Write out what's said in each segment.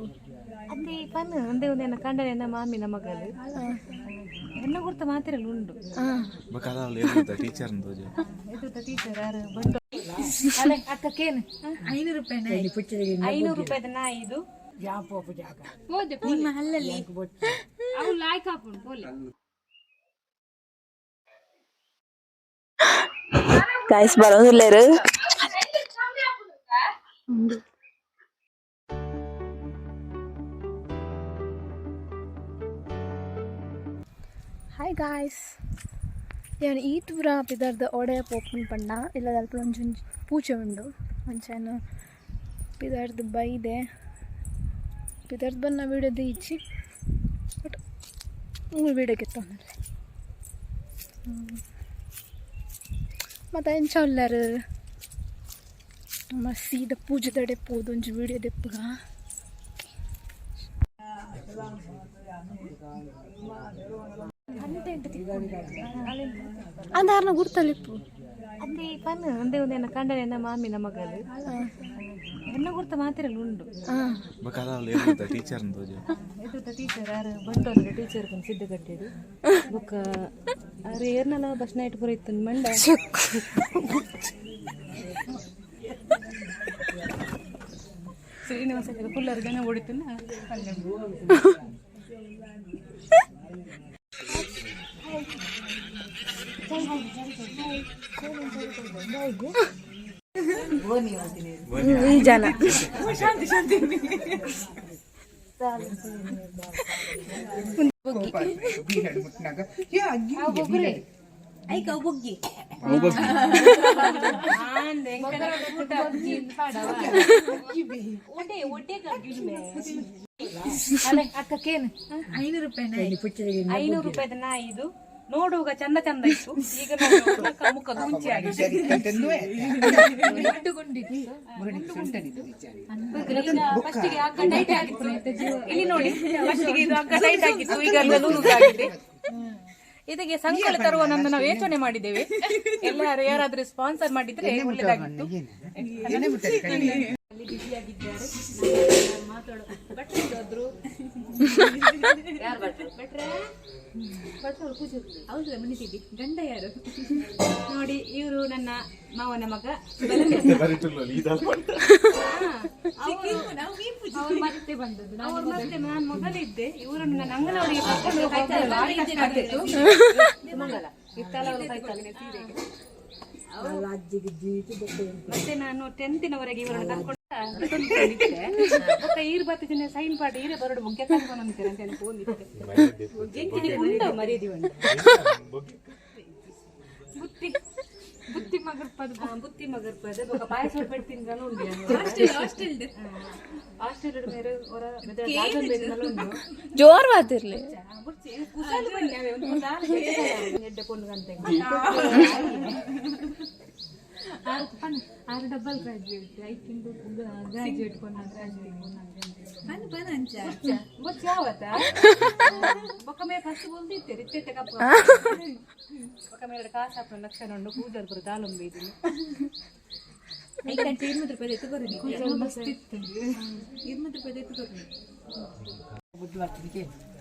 ಗುರ್ತಲಿಪ್ಪು. ಅದೇ ಪನ್ ಅಂದೆ ಒಂದು ಕಂಡನೆ ಮಾಮಿನ ಮಗಲು ಎನ್ನ ಗುರ್ತ ಮಾತಿರಲು ಉಂಡು. ಟೀಚರ್. ಟೀಚರ್ ಯಾರು ಬಂದು ಅಲೆ ಅಕ್ಕ ಕೇನು 500 ರೂಪಾಯಿ, 500 ರೂಪಾಯಿದ ನಾಯಿ ಇದು. ನಿಮ್ಮ ಹಲ್ಲಲ್ಲಿ. ಅವು ಲಾಯ್ಕ್ ಹಾಪುಂಡು ಪೋಲೆ. ಗಾಯ್ಸ್, ಬರೋದಿಲ್ಲೇರು. ಹಾಯ್ ಗಾಯ್ಸ್, ಯಾನ್ ಈ ಪೂರ ಪಿದರ್ದ ಒಡೆ ಪೋಪುಂಡು ಪಂಡ ಇಲ್ಲದ ಅಲ್ಪ ಒಂಜಿ ಒಂಜಿ ಪೂಜೆ ಉಂಡು. ಅಂಚೆನ ಪಿದರ್ದ್ ಬೈದೆ. ಪಿದರ್ದ್ ಬನ್ನ ವೀಡಿಯೋ ದೀಚಿ, ಬಟ್ ಮೂಲು ವೀಡಿಯೋ ಗೆತ್ತೊಂದುಲ್ಲೆ. ಮತ್ತು ಎಂಚ ಉಲ್ಲರ್? ನಮ್ಮ ಸೀದ ಪೂಜೆದಡೆ ಪೋದು ಒಂಜಿ ವೀಡಿಯೋ ದೆಪ್ಪುಗ. ಅಂದಾರ್ನ ಗುರ್ತಲಿಪ್ಪು. ಅದೇ ಪನ್ ಅಂದೆ ಒಂದು ಕಂಡನೆ ಮಾಮಿನ ಮಗಲು ಎನ್ನ ಗುರ್ತ ಮಾತಿರಲು ಉಂಡು. ಟೀಚರ್. ಟೀಚರ್ ಯಾರು ಬಂಟೋದ ಟೀಚರ್ ಸಿದ್ಧ ಕಟ್ಟಿಡು ಬೊಕ್ಕ ಆರು ಏರ್ನಲ ಬಸ್ ನೈಟ್ ಪೂರ ಇತ್ತು ಮಂಡ. ಶ್ರೀನಿವಾಸ ಫುಲ್ಲರ್ ಜನ ಹೊಡಿತು. ಈ ಜನ. ಅಲೆ ಅಕ್ಕ ಕೇನು 500 ರೂಪಾಯಿ, 500 ರೂಪಾಯಿದ ನಾಯಿ ಇದು. ನೋಡುವಾಗ ಚಂದ ಚಂದ ಇತ್ತು, ಈಗ ನೋಡುವಾಗ ಮುಖ ಮುಖ ಗುಂಚಿ ಆಗಿದೆ. ಫಸ್ಟಿಗೆ ಹಗ್ಗ ಟೈಟ್ ಆಗಿತ್ತು. ಇಲ್ಲಿ ನೋಡಿ, ಫಸ್ಟಿಗೆ ಇದು ಹಗ್ಗ ಟೈಟ್ ಆಗಿತ್ತು, ಈಗ ಎಲ್ಲ ಲೂಸ್ ಆಗಿದೆ. ಇದಕ್ಕೆ ಸಂಕಲ ತರುವ ನನ್ನ ನಾವು ಯೋಚನೆ ಮಾಡಿದ್ದೇವೆ. ಎಲ್ಲರೂ ಯಾರಾದ್ರೂ ಸ್ಪಾನ್ಸರ್ ಮಾಡಿದ್ರೆ ಒಳ್ಳೇದಾಗಿತ್ತು. ಅಲ್ಲಿ ಬ್ಯುಸಿಯಾಗಿದ್ದಾರೆ, ಮಾತಾಡೋ ಭಟ್ರು ಹೋದ್ರು. ಯಾರು ಭಟ್ರು? ಭಟ್ರೇ, ಭಟ್ರು ಪೂಜೆ ಹೌದು ಮನಿತಿದ್ದಿ. ಗಂಡ ಯಾರು ನೋಡಿ, ಇವರು ನನ್ನ ಮಾವನ ಮಗ. ಅವರು ಮತ್ತೆ ಬಂದದ್ದು, ಅವರು ಮತ್ತೆ ನಾನು ಮೊದಲಿದ್ದೆ. ಇವರನ್ನು ನಾನು ಅಂಗನವಾಡಿಗೆ ಕರ್ಕೊಂಡು ಹೋಗುವಾಗ ಭಾರಿ ಕಷ್ಟ ಆಗ್ತಿತ್ತು. ಮಂಗಲ ಇತ್ತಲ್ಲ ಅವರು ಕೈತಲ್ಲ ಸೀರೆಗೆ. ಮತ್ತೆ ನಾನು ಟೆಂತಿನವರೆಗೆ ಇವರನ್ನು ಕರ್ಕೊಂಡು ಬೊಕ್ಕ ಈರು ಬತ್ತಿನ ಸೈನ್ ಪಾಠ ಈರೆ ಬರಡು ಬೊಗ್ಗೆ ಕರ್ಕೊಂಡು ಅಂತಾರೆ ಅಂತ ಫೋನ್ ಇತ್ತು. ಉಂಡ ಮರ್ಯಾದೆ ಉಂಟು. ಬುತ್ತಿ ಬುತ್ತಿ ಮಗರ್ಪದ, ಬುತ್ತಿ ಮಗರ್ಪದ ಬೊಕ್ಕ ಪಾಯಸ ಪೆಡ್ತಿನ ಉಂಡು. ಹಾಸ್ಟೆಲ್ ಹಾಸ್ಟೆಲ್ ಮೇರೆ ಹೊರ ಉಂಡು. ಜೋರ್ ಮಾತಿರ್ಲಿ. ಕುಸಾಲು ಬನ್ನಿ ಅವೇ ಒಂದು ಕುಸಾಲು ಎಡ್ಡೆ ಪೊಣ್ಣು ಅಂತ. ಆರು ಡಬಲ್ ಗ್ರಾಜುಯೇಟ್ ಐತಿಂದು ಗ್ರಾಜುಯೇಟ್ ಪೊಣ್ಣ, ಗ್ರಾಜುಯೇಟ್ ಪೊಣ್ಣ ಬೊಚ್ಚ ಯಾವತ್ತ ಬೊಕ್ಕ ಮೇ ಫಸ್ಟ್ ಬೊಲ್ದಿತ್ತೆ ರಿತ್ತೆ ಕಪ್ಪ. ಬೊಕ್ಕ ಮೇರೆ ಕಾಸು ಹಾಪುನ ಲಕ್ಷಣ ಉಂಡು. ಪೂಜಾರ್ ಪೂರ ದಾಲೊಂಬೆ ಇದೀನಿ. ಮಸ್ತ್ ಇತ್ತು.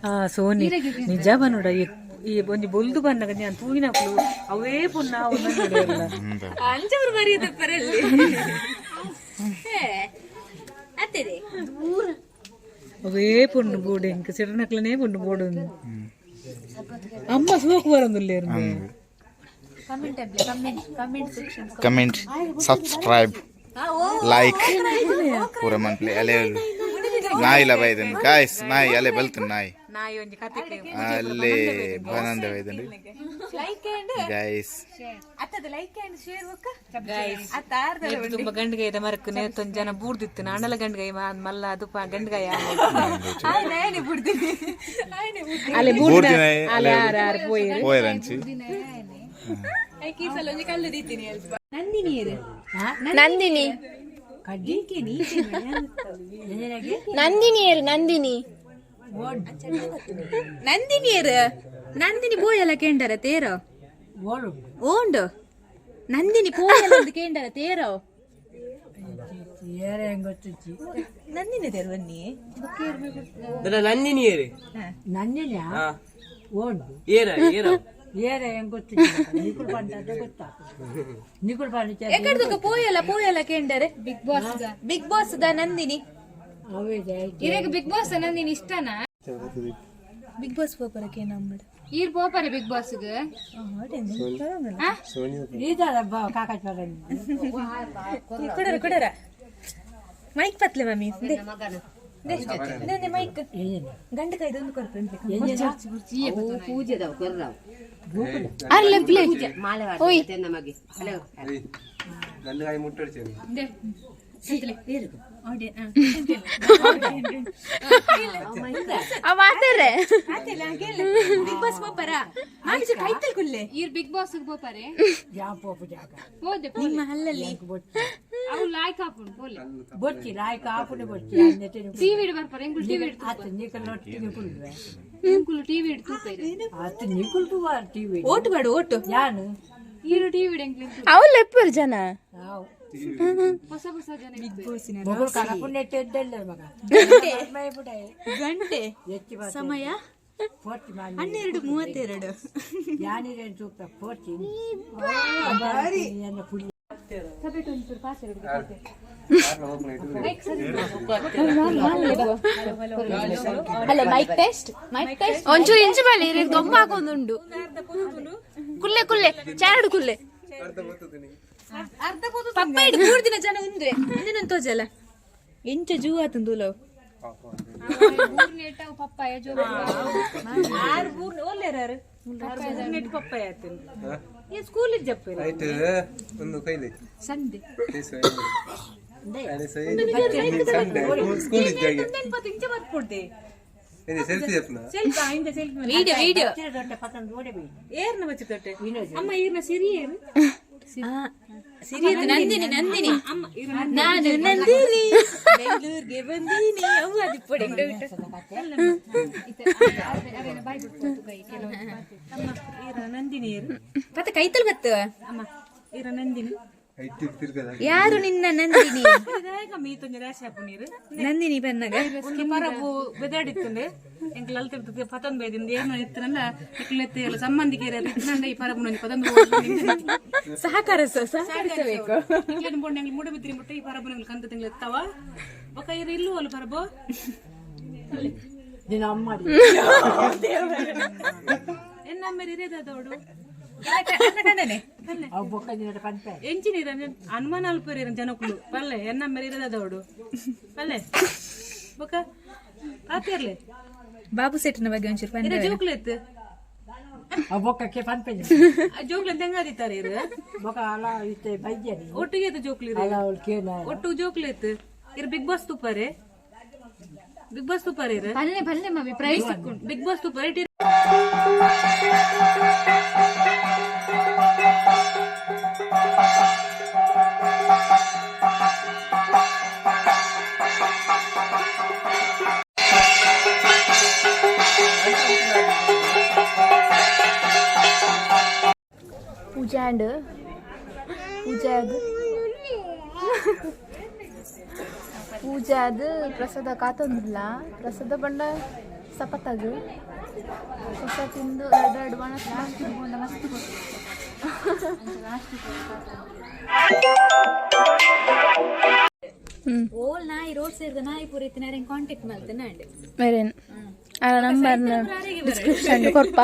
ಆ ಸೋನಿ ನಿಜ ಬನ್ನುಡ. ಈ ಒಂಜಿ ಬೊಲ್ದು ಬನ್ನಗ ನಾನು ತೂಯಿನಕ್ಲು ಅವೇ ಪುನ್ನ ಅವು. ಅಂಚವ್ರು ಬರೆಯುದ ಪರಲ್ಲಿ. ಅವೇ ಪೊಣ್ಣು ಬೋಡು ಇಂಕ ಸಿಡನಕ್ಲನೇ ಪೊಣ್ಣು ಬೋಡು. ಅಮ್ಮ ಸೋಕು ಬರೋದಿಲ್ಲ. ಕಮೆಂಟ್, ಸಬ್ಸ್ಕ್ರೈಬ್, ಲೈಕ್ ಪೂರ ಮನ್ಪ್ಲೆ. ಅಲೆ ನಾಯಿಲ ಬೈದನ್ ಗಾಯ್ಸ್, ನಾಯಿ ಅಲೆ ಬಲ್ತನ್ ನಾಯಿ. ನಾಯಿ ಒಂಜಿ ಕತೆ. ಅಲ್ಲೇ ಬನಂದ ಬೈದನ್ ಗಾಯ್ಸ್. ತುಂಬ ಗಂಡ್ಗಾಯದ ಮರಕ್ ನೇತೊಂದು ಜನ ಬೂರ್ದಿತ್ತು. ನಾನಲ್ಲ ಗಂಡ್ಗಾಯಿ ಮಲ್ಲ ಅದು ಗಂಡ್ಗಾಯ ಅಲೆ ಬೂರ್ದಿನ. ಅಲೆ ಆರ್ ಆರ್ ಪೋಯೆರ್. ಪೋಯರಂಚಿ. ನಂದಿನಿ, ನಂದಿನಿ ಏರು, ನಂದಿನಿ. ನಂದಿನಿಯರು, ನಂದಿನಿ ಬೋಯಲ ಕೇಂಡರ ತೇರೋ ಓಂಡು. ನಂದಿನಿ ಪೋಯಲ ಒಂದು ಕೇಂಡರ ತೇರೋ. ನಂದಿನಿ ತೆರುವನ್ನಿ. ನಂದಿನಿ ಏರಿ. ನಂದಿನ ಓಂಡು. ಏರ ಏರ. ಏರ ಹೆಂಗ್ ಗೊತ್ತು? ನಿಕುಲ್ ಪಂಡ ಗೊತ್ತಾ? ನಿಕುಲ್ ಪಂಡ. ಎಕಡ್ದಕ್ಕ ಪೋಯಲ್ಲ ಪೋಯಲ್ಲ ಕೇಂಡರೆ big boss, big boss the Nandini. ಅವೇ. ಇರೆಗ್ ಬಿಗ್ ಬಾಸ್ ನಂದಿನಿ ಇಷ್ಟನಾ? ಬಿಗ್ ಬಾಸ್ ಪೋಪರಕ್ಕೆ ನಂಬಡ್. ಈರ್ ಪೋಪರೆ ಬಿಗ್ ಬಾಸ್ ಗೆ? ಈದಾರ ಕಾಕಾಚ್. ಕುಡರ ಕುಡರ, ಮೈಕ್ ಪತ್ಲೆ ಮಮ್ಮಿ. ಮೈಕ್ ಗಂಡ ಕೈದೊಂದು ಕೊರ್ಪೆ. ಅರ್ಲೆ ಪ್ಲೇ ಓಯ್. ಆ ಮಾತಾರೆ. ಬಿಗ್ ಬಾಸ್ ಪೋಪರ ಮಾಮಿಚು ಕೈತಲ್ ಕುಲ್ಲೆ. ಈರ್ ಬಿಗ್ ಬಾಸ್ ಗೆ ಪೋಪರೆ? ಯಾ ಪೋಪು ಜಾಗ. ಪೋದೆ. ನಿಮ್ಮ ಹಲ್ಲಲ್ಲಿ. ಅವು ಲಾಯ್ಕ್ ಹಾಪುಂಡು ಪೋಲೆ. ಬೊಚ್ಚಿ ಲಾಯ್ಕ ಆಪುಂಡು ಬೊಚ್ಚಿ. ಟಿವಿ ಬರ್ಪರೆ ಎಂಕುಲು ಟಿವಿ. ಆತ ನಿಕಲ್ ಒಟ್ಟಿಗೆ ಕುಲ್ವೆ. ಎಂಕುಲು ಟಿವಿ ತೂಪೈರೆ. ಆತ ನಿಕುಲ್ ತೂವ ಟಿವಿ. ಓಟು ಬಾಡು ಓಟು. ಯಾನು. ಈರು ಟಿವಿ ಎಂಕ್ಲು. ಅವು ಲೆಪ್ಪರು ಜನ. ನಾವು ಹೊಸ ಹೊಸ ಜನ ಇಪ್ಪೆರ್. ಮೊಬೈಲ್ ಕಡಪುಣ್ಣೆ ಎದ್ದಲ್ಲ ಮಗ. ಗಂಟೆ ಹೆಚ್ಚು. ಸಮಯ ಪೋರ್ಚಿ ಮಾಡಿ. 12:32. ಯಾನಿರೇನು ಸೂಕ್ತ ಪೋರ್ಚಿ ಪುಡಿ. Hello, mic test, mic test. ಒಂಚೂರು ಇಂಚು ಬಲ್ಲಿ ಇರೆಗ್ ದೊಂಬ ಹಾಕೊಂದುಂಡು. ಕುಲ್ಲೆ ಕುಲ್ಲೆ ಚಾರಡು ಕುಲ್ಲೆ. ಪಪ್ಪ ಇಡು 3 ದಿನ ಜನ ಉಂದ್ರೆ ಇಂದಿನ ತೋಜಲ್ಲ ಎಂಚ ಜೂ ಆತಂದು ಲವ್. ಊರ್ನೇಟ ಪಪ್ಪಾಯ ಜೋ. ಆರು ಬೂರ್ನ ಒಲ್ಲೆರಾರು ನೆಟ್ ಪಪ್ಪಾಯ ಆತನು ಈ ಸ್ಕೂಲ್ ಜಪ್ಪ. ರೈಟ್, ಒಂದು ಕೈಲಿ. ಸಂಡೆ. ಸಂಡೇ ಸ್ಕೂಲ್ ಇದ್ದಾಗೆ. ಇಂಚ ಮತ್ಪೊಡ್ದೆ. ಇದೆ ಸೆಲ್ಫಿ చెప్తున్నా. ಸೆಲ್ಫಿ ಇಂದ ಸೆಲ್ಫಿ. Video video. ಏರ್ನ ಬಚ್ಚಿ ತೊಟ್ಟೆ ಅಮ್ಮ ಈರ್ನ ಸಿರಿ ಏರು. ಸಿರಿಯದು ನಂದಿನಿ ನಂದಿನಿ. ನಾನು ನಂದಿನಿ ಬೆಂಗಳೂರಿಗೆ ಬಂದೀನಿ ಅವು ಅದು ಪೊಡೆ. ಈರ ನಂದಿನಿ ಏರು. ಮತ್ತೆ ಕೈತಲ್ ಬತ್ತ. ಅಮ್ಮ ಈರ ನಂದಿನಿ. ಐಟ್ ತಿರ್ಗದ. ಯಾರು ನಿನ್ನ ನಂದಿನಿ? ಮೀತೊಂಜಿ ರಾಶಿ ಹಾಪು ನೀರು. ನಂದಿನಿ ಬನ್ನಗ. ಒಂದು ಪರಬು ಬೆದಾಡಿತ್ತುಂಡೆ ಎಂಕ್ಲ ಅಲ್ತಿರ್ತದೆ ಪತಂದ್ ಬೈದಿಂದ ಏನು ಇತ್ತನಲ್ಲ ಇಕ್ಲೆತ್ತೆ ಎಲ್ಲ ಸಂಬಂಧಿಕರ ಇತ್ತನಂಡ ಈ ಪರಬು ನಂಜಿ ಪತಂದ್. ಸಹಕಾರ ಸಹಕರಿಸಬೇಕು. ಇಕ್ಲೆನ್ ಬೋಂಡೆ ಎಂಗ್ಲ ಮುಡ ಬಿದ್ರಿ ಮುಟ್ಟ ಈ ಪರಬು ನಂಗ್ಲ ಕಂತ ತಿಂಗ್ಳ ಎತ್ತವ ಬೊಕ ಇರು ಇಲ್ಲು ಅಲ್ಲ ಪರಬು. ದಿನ ಅಮ್ಮ. ಎನ್ನಮ್ಮೆರ್ ಇರೇದೋಡು. ಅವು ಬೊಕ್ಕ ದಿನ ಪನ್ಪೆ. ಎಂಚಿನ ಹನುಮಾನ್ ಅಲ್ಪೇರು ಜನಕುಲು ಪಲ್ಲೆ ಎನ್ನಮ್ಮೆರ್ ಇರೇದೋಡು ಪಲ್ಲೆ ಬೊಕ ಆತಿರ್ಲೆ. ಬಾಬು ಸೆಟ್ನ ಬಗ್ಗೆ ಒಂಚೂರು ಇರ ಪಂಡ. ಜೋಕ್ಲೆತ್ತು. ಅವು ಬೊಕ್ಕಕ್ಕೆ ಪನ್ಪೆ. ಜೋಕ್ಲೆ ತೆಂಗಾದಿತ್ತಾರೆ ಇರು. ಬೊಕ್ಕ ಅಲ ಇತ್ತೆ ಬೈದ್ಯನಿ. ಒಟ್ಟಿಗೆ ಅದು ಜೋಕ್ಲಿ. ಅಲ್ಲ ಅವಳು ಕೇನ. ಒಟ್ಟು ಜೋಕ್ಲೆತ್ತು ಇರ್ ಬಿಗ್ ಬಾಸ್ ತೂಪಾರೆ, ಬಿಗ್ ಬಾಸ್ ತೂಪಾರೆ ಇರು. ಬಲ್ಲೆ ಬಲ್ಲೆ ಮಮ್ಮಿ, ಪ್ರೈಸ್ ಸಿಕ್ಕುಂಟು. ಬಿಗ್ ಬಾಸ್ ತೂಪಾರೆ. ಪೂಜೆ ಆ್ಯಂಡ್ ಪೂಜೆ ಅದು ಪೂಜೆ ಅದು ಪ್ರಸಾದ ಕಾತೊಂದಿಲ್ಲ. ಪ್ರಸಾದ ಬಂಡ ಸಪತ್ತಾಗ ಹೊಸ ತಿಂದು ಎರಡು ಎರಡು ಬಣ. ಮಸ್ತ್. ಓಲ್ ನಾಯಿ ರೋಡ್ ಸೈಡ್ ನಾಯಿ ಪೂರ ಇತ್ತಿನ ಕಾಂಟ್ಯಾಕ್ಟ್ ಮಲ್ತನ. ಮೇರೇನ್ ಆ ನಂಬರ್ ಡಿಸ್ಕ್ರಿಪ್ಷನ್ ಕೊರ್ಪ.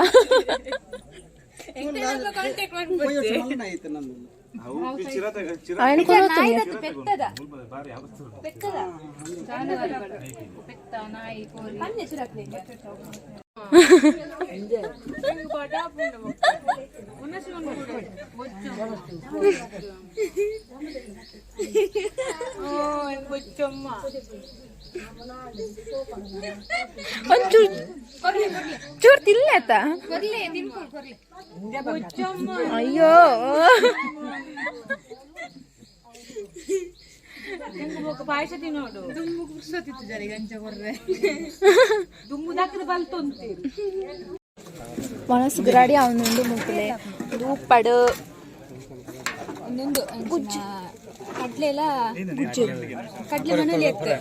ఆయన ಕೊರೊತ್ತುನಿ. ಪೆತ್ತದ ಪೆಕ್ಕದ. ಪೆತ್ತ ನಾಯಿ ಕೋರಿ. ಪನ್ನೆ ಸುರಕ್ಲೆ. ಒಂಚೂರು ಚೂರು ತಿಲ್ಲ ಆತ. ಕೊರ್ಲೆ ತಿನ್ಕೊಳ್ ಕೊರ್ಲೆ. ಅಯ್ಯೋ. ಪಾಯಸ ತಿನ್ನೋಡು ದುಂಬು ಪುರ್ಸೊತ್ತಿತ್ತು ಜರಿಗೆ ಅಂಚ ಕೊರ್ರೆ ದುಂಬು ದಾಕದ ಬಲ್ತೊಂತೀರು. ಮನಸ್ಸು ರೆಡಿ ಅವನುಂಡು ಮುಕ್ಕಲೆ ಉಪ್ಪಡು. ಒಂದೊಂದು ಗುಜ್ಜು. ಕಡ್ಲೆ ಎಲ್ಲ ಗುಜ್ಜೆ ಕಡ್ಲೆ ಮನೇಲಿ ಇತ್ತು.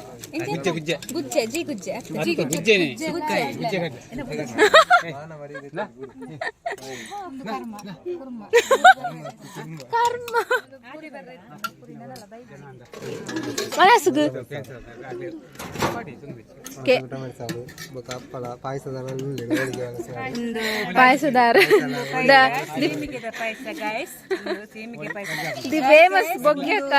ಗುಜ್ಜೆ ಗುಜ್ಜೆ ಜಿ ಗುಜ್ಜೆ ಜಿ ಗುಜ್ಜೆ ಗುಜ್ಜೆ. ಕರ್ಮ ಮನಸ್ಸುಗು ಪಾಯಸದಾರ the famous ಬೊಗ್ಯಕ್ಕ.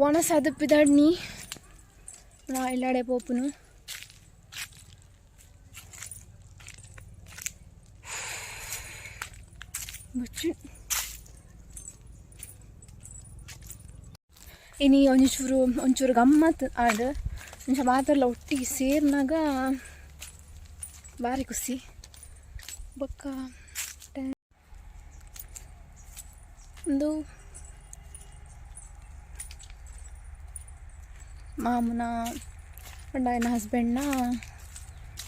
ಒಣಸಾದ ಪಿದಾಡ್ನಿ ನಾ ಇಲ್ಲಾಡೆ ಪೋಪುನು. ಬಚ್ಚು ಇನಿ ಒಂಚೂರು ಒಂಚೂರು ಗಮ್ಮತ್ ಆಡ್ ಒಂಚ ಮಾತೆಲ್ಲ ಒಟ್ಟಿಗೆ ಸೇರಿನಾಗ ಭಾರಿ ಖುಷಿ. ಬೊಕ್ಕ ಒಂದು ಮಾಮನ ಪಂಡ ಹಸ್ಬೆಂಡ್ನ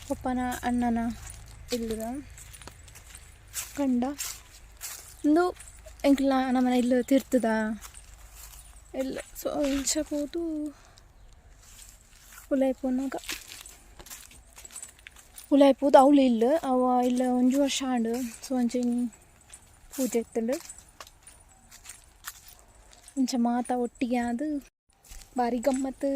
ಪಪ್ಪನ ಅಣ್ಣನ ಇಲ್ಲದ ಕಂಡ ಒಂದು ಎಂಕ್ಲ ನಮ್ಮನೆ ಇಲ್ಲು ತಿರ್ತದ ಇಲ್ಲ. ಸೊ ಇಂಚ ಪೋದು ಉಲಾಯಿ ಪೋನಾಗ ಉಲಾಯಿ ಪೋದು ಅವಳು ಇಲ್ಲ ಅವ ಇಲ್ಲ ಒಂಜಿ ವರ್ಷ ಆಂಡ್. ಸೊ ಅಂಚ ಪೂಜೆ ಇತ್ತಂಡು ಅಂಚ ಮಾತ ಒಟ್ಟಿಗೆ ಅದು ಭಾರಿ ಗಮ್ಮತ್ತು.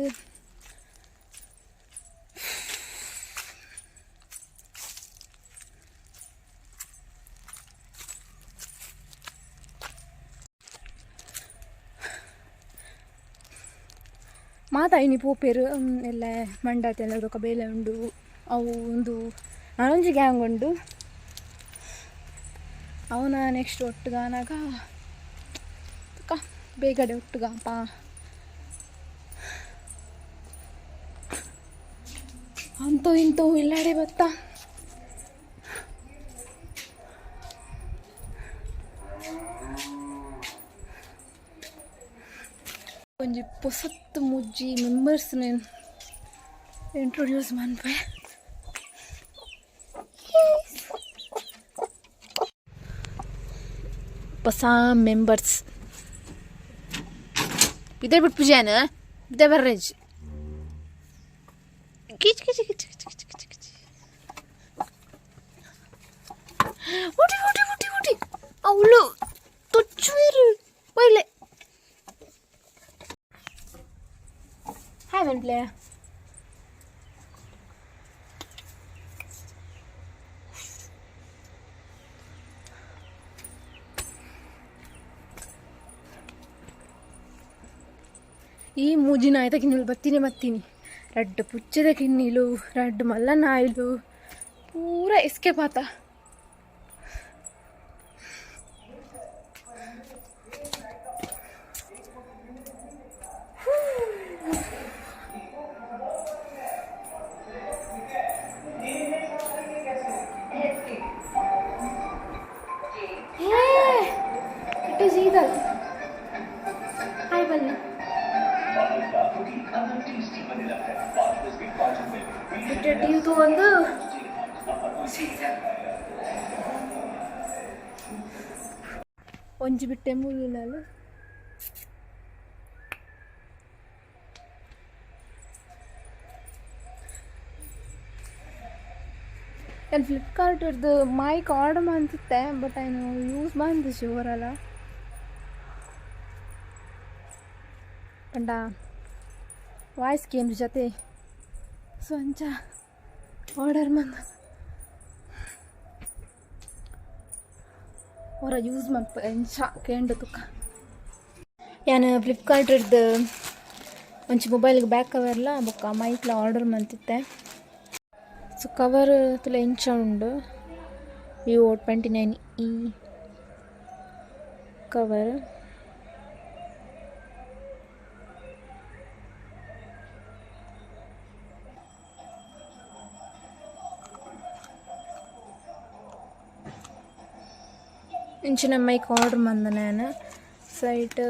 ಮಾತ ಇನಿ ಪೋಪೆರು ಎಲ್ಲ ಮಂಡಾತಿ ಎಲ್ಲ ಬೊಕ ಬೇಲೆ ಉಂಡು ಅವು ಒಂದು ನಾನೊಂಜಿ ಗ್ಯಾಂಗ್ ಉಂಡು ಅವನ ನೆಕ್ಸ್ಟ್ ಒಟ್ಟುಗಾನಾಗ ತುಕ ಬೇಗಡೆ ಒಟ್ಟುಗಾಪ ಅಂತೂ ಇಂತೂ ಇಲ್ಲಾಡೆ ಬತ್ತ. ಒಂಜಿ ಪೊಸತ್ತು ಮುಜ್ಜಿ ಮೆಂಬರ್ಸ್ ಇಂಟ್ರೊಡ್ಯೂಸ್ ಮನ್ಪೆ. ಹೊಸ ಮೆಂಬರ್ಸ್ ಇದೇ ಬಿಟ್ಟು ಪೂಜಾನ ಇದೇ ಬರ್ರೇಜ್ ಕಿಚ್ ಕಿಚ್ ಕಿಚ್ ಕಿಚ್ ಕಿಚ್ ಕಿಚ್ ಕಿಚ್ ಉಟಿ ಉಟಿ ಉಟಿ ಉಟಿ ಅವಳು ತೊಚ್ಚುವೇರು ಒಳ್ಳೆ. ಹಾಯ್ ಮನ್ಪ್ಲೆ. ಈ ಮೂಜಿ ನಾಯಿದ ಕಿನ್ನಿಲು ಬತ್ತೀನಿ ಬತ್ತೀನಿ ರಡ್ಡ್ ಪುಚ್ಚೆದ ಕಿನ್ನಿಲು ರಡ್ಡ್ ಮಲ್ಲ ನಾಯಿಲು ಪೂರ ಎಸ್ಕೇಪ್ ಆತ. It is either. Hi, Balli. TV ಒಂದು ಒಂಜಿ ಬಿಟ್ಟೆ ಮುಳ್ಳುಲಾಲು ನಾನು ಫ್ಲಿಪ್ಕಾರ್ಟ್ ಮೈಕ್ ಆರ್ಡರ್ ಮಂತಿತ್ತೆ, ಬಟ್ ನಾನು ಯೂಸ್ ಮಂತಿಜಿ ಓರಲ ಪಂಡ ವಾಯ್ಸ್ ಗೇಮ್ಸ್ ಜೊತೆ. ಸೊ ಅಂಚ ಆರ್ಡರ್ ಮಂತ ಹೊರ ಯೂಸ್ ಮಲ್ಪ ಎಂಚ ಕೇಂಡು ತುಕ್ಕ. ಯಾನ್ ಫ್ಲಿಪ್ಕಾರ್ಟ್ ಇರ್ದು ಒಂಚಿ ಮೊಬೈಲ್ಗೆ ಬ್ಯಾಕ್ ಕವರ್ಲ ಬೊಕ್ಕ ಮೈಕ್ಲ ಆರ್ಡರ್ ಮಂತಿತ್ತೆ. ಸೊ ಕವರ್ ತುಲ ಎಂಚ ಉಂಡು ವಿವೋ 29E cover. ಇಂಚಿನ ಮೈಕ್ ಆರ್ಡರ್ ಮಂದ ನಾನು ಸೈಟ್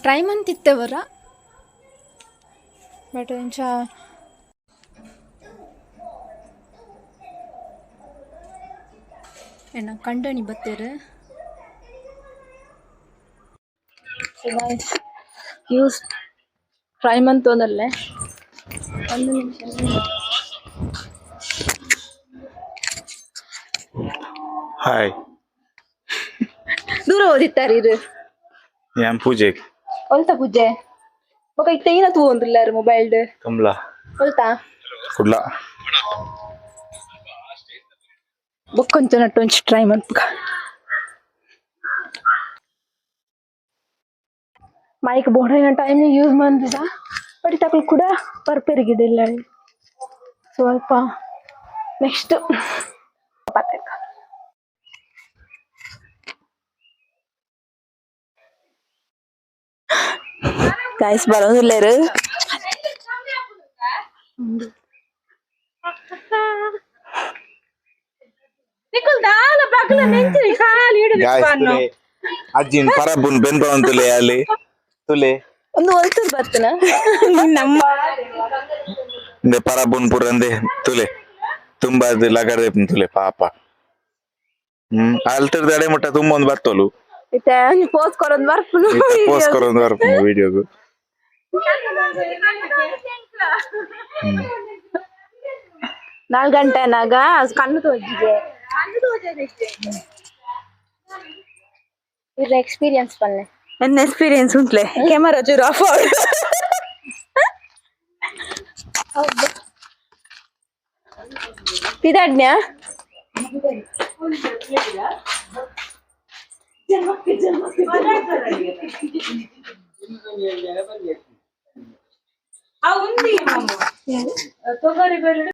ಟ್ರೈ ಮಂತಿತ್ತವರ ಬಟ್ ಇಂಚ ಎನ್ನ ಕಂಡನಿ ಬತ್ತೇರು. ಯೂಸ್ ಟ್ರೈ ಮಂತೋದಲ್ಲೇ ಒಂದು ನಿಮಿಷ. ಹಾಯ್. ದೂರ ಓದಿತ್ತಾರೆ ಇರು. ಯಾನ್ ಪೂಜೆ. ಒಲ್ತ ಪೂಜೆ ಬೊಕ ಇತ್ತೆ ಏನ ತೂವೊಂದುಲ್ಲಾರು ಮೊಬೈಲ್? ಕಮಲ. ಒಲ್ತ? ಕುಡ್ಲ. ಬೊಕ್ಕೊಂಚ ನಟ್ಟು ಒಂಚಿ ಟ್ರೈ ಮನ್ಪುಗ. ಮೈಕ್ ಬೋಡಾಯಿನ ಟೈಮ್ ಯೂಸ್ ಮಂದಿದ, ಬಟ್ ತಕಲ್ ಕೂಡ ಪರ್ಪೆರಿಗಿದಿಲ್ಲ ಸ್ವಲ್ಪ. ನೆಕ್ಸ್ಟ್ ಪಾತೆಕ. ಗಾಯ್ಸ್, ಬರೋದಿಲ್ಲೇರು. ಗಾಯ್ಸ್, ತುಲೆ ಅಜ್ಜಿನ್ ಪರಬುನ್ ಬೆನ್ಪವನ್ ತುಲೆ ಅಲ್ಲಿ ತುಲೆ. ಒಂದು ಹೊಲ್ತರ್ ಬರ್ತನ ನಮ್ಮ. ಇಂದೆ ಪರಬುನ್ ಪುರಂದೆ ತುಲೆ, ತುಂಬಾ ಲಗಡೆ ತುಲೆ ಪಾಪ. ಅಲ್ತರ್ದ ಅಡೆ ಮುಟ್ಟ ತುಂಬ ಒಂದು ಬರ್ತೋಲು. ಇತ್ತೆ ಪೋಸ್ ಕೊರೊಂದು ಬರ್ಪುನು. ಪೋಸ್ಟ್ ಕೊರೊಂದು ಬರ್ಪುನು ವಿಡಿಯೋಗು. ನಾಲ್ಕು ಗಂಟೆ ನಾಗ ಕಣ್ಣು ತೋಜಿದೆ. ಇವ್ರ ಎಕ್ಸ್ಪೀರಿಯನ್ಸ್ ಪಲ್ಲೆ. ನನ್ನ ಎಕ್ಸ್ಪೀರಿಯನ್ಸ್ ಉಂಟ್ಲೆ, ಕ್ಯಾಮರಾ ಚೂರು ಆಫ್. ಪಿದಾಡ್ನ್ಯಾ? ಆ ಉಂದಿ ತೊಗರಿ ಬೇಳೆ.